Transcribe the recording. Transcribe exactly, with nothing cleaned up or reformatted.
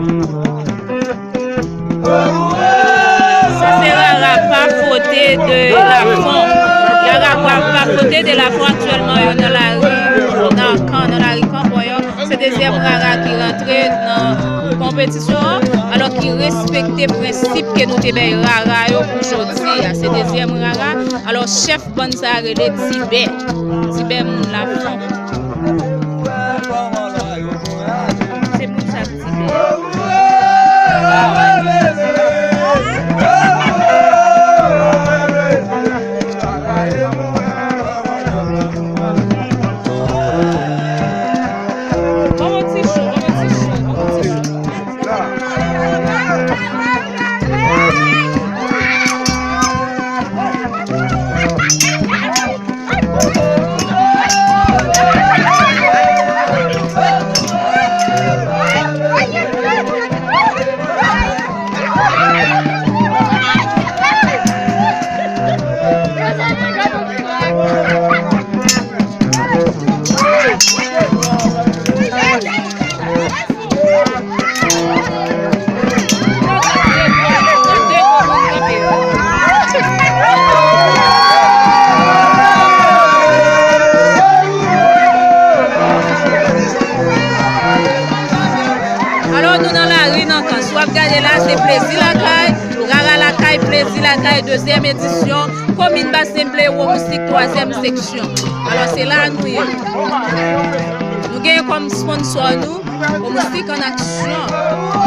Sa se Rara Pafote de Lafon. Rara Pafote de Lafon aktyèlman yo nan lari, nan kan, nan lari Kanpòyò. Se dezyèm Rara ki rantre nan konpetisyon an, alò ki respekte prensip ke nou te bay Rara yo pou jodi a. Se dezyèm Rara. Alò, chèf bann sa a rele Tibè. Tibè moun Lafon. Se moun sa k Tibè. Ban m yon ti cho, ban m yon ti cho, ban m yon ti cho. Alò, nou nan lari nan kan. Si w ap gade la, se Plezi Lakay, Rara Lakay, Plezi Lakay, dezyèm edisyon, komin Basen Blye, Wo Moustik, twazyèm seksyon. Alò, se la nou ye. Nou gen kòm sponsò nou, Wo Moustik an aksyon.